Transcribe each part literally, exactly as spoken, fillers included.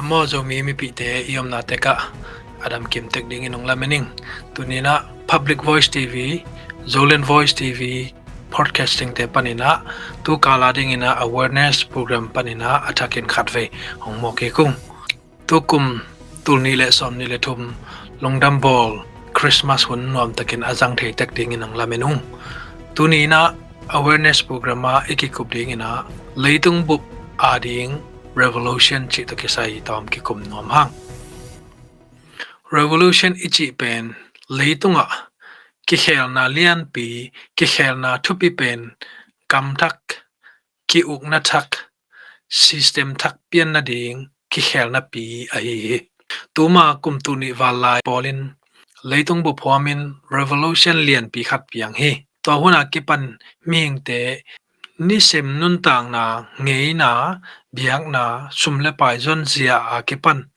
Maw, Zomi mipite i omna tekah a damkim tek dingin hong lamen ing. Tuni inah Public Voice T V, Zoland Voice T V, podcasting te paninah tu kala dinginah awareness program paninah a thakin khatvei hong mawk kik ung. Tukum tul nih le sawm nih le thum lungdam bawl Christmas hun nuamtakin a zang thei tek dingin hong lamen ung. Tuni inah awareness program ah i kikup dinginah leitung bup ading revolution cih tawh kisai tawm kikum nuam hang. Revolution i cih pen leitungah kikhelna lianpi, kikhelna thupi pen gam thak, ki-ukna thak, system thak pian nading kikhelna pi ahi hi. Tuma kum tul nih val lai pawlin leitung bup huamin revolution lianpi khat piang hi. Tua hun a kipan mihingte nisim nuntakna, ngeina, biakna, sum le pai zonzia a kipan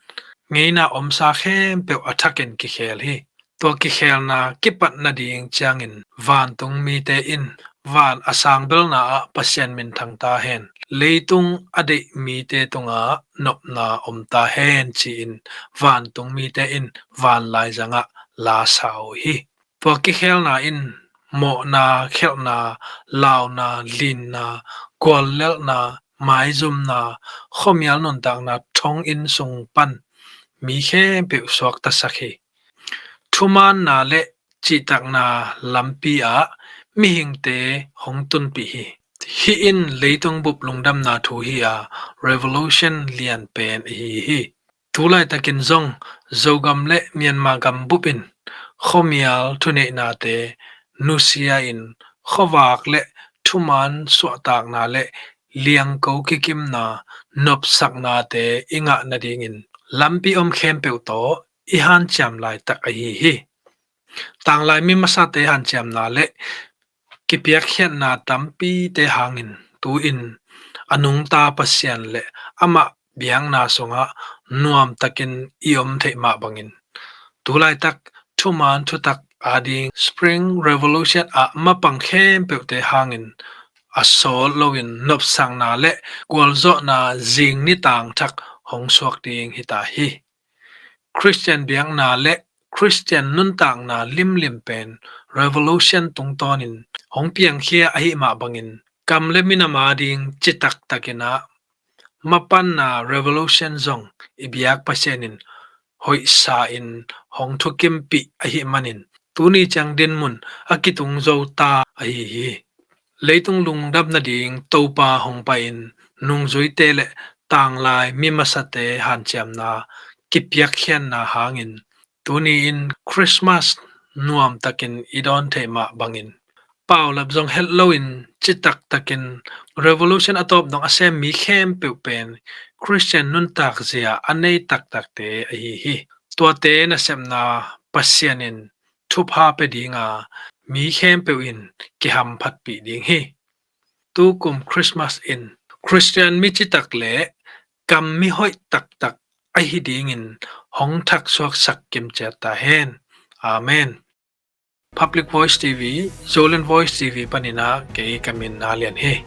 ngeina omsa khempeuh a thakin kikhel hi. Tua kikhelna kipat nading ciangin vantung mite in van a sang belna ah Pasian minthang ta hen, leitung a deih mite tungah nopna om ta hen ci-in vantung mite in van laizangah la sa uh hi. Tua kikhelna in mawhna, khelhna, launa, linna, guallelhna, maizumna, khuamial nuntakna, thonginn sung pan mi khempeuh suaktasak hi. Thumaanna le cihtakna lampi ah mihingte hong tunpih hi. Hih in leitung bup lungdamna thu hi a, revolution lian pen ahi hi. Tulaitakin zong Zogam le Myanmar gam bup in khuamial thuneihnate nusia in khuavak le thumaan suahtakna le liangko kikimna nopsaknate i ngah nadingin lampi om khempeuh tawh i hanciam laitak ahi hi. Tanglai mi masate hanciamna le kipiakkhiatna tampite hangin tu-in a nungta Pasian le amah biakna sungah nuamtakin i om theih mah bangin, tulaitak thumaan thutak ading Spring Revolution ah mapang khempeuhte hangin a sawt loin nopsakna le gualzawhna zing ni tangthak hong suak ding hita hi. Khristian biakna le Khristian nuntakna limlim pen revolution tungtawnin hong piangkhia ahi mah bangin, kam le minam ading citaktakin ah mapanna revolution zong i biak Pasian in hoihsa in hong thukimpih ahi manin, tuni ciang dinmun a kitung zo ta ahi hi. Leitung lungdam nading Topa hong pai-in nungzuite le tanglai mi masate hanciamna kipiakkhiatna hangin tuni-in Christmas nuamtakin i dawn theih mah bangin, paulap zong het loin citaktakin revolution a tawp dong a sem mi khempeuh pen Khristian nuntak zia a nei taktakte ahi hi. Tuate nasepna Pasian in thupha pia dinga mi khempeuh in kihamphatpih ding hi. Tukum Christmas in Khristian mi citak le kam mi hoih taktak ahi dingin hong thaksuaksak kimciat ta hen. Amen. Public Voice T V, Zoland Voice T V paninah kei ka min Na Lian hi.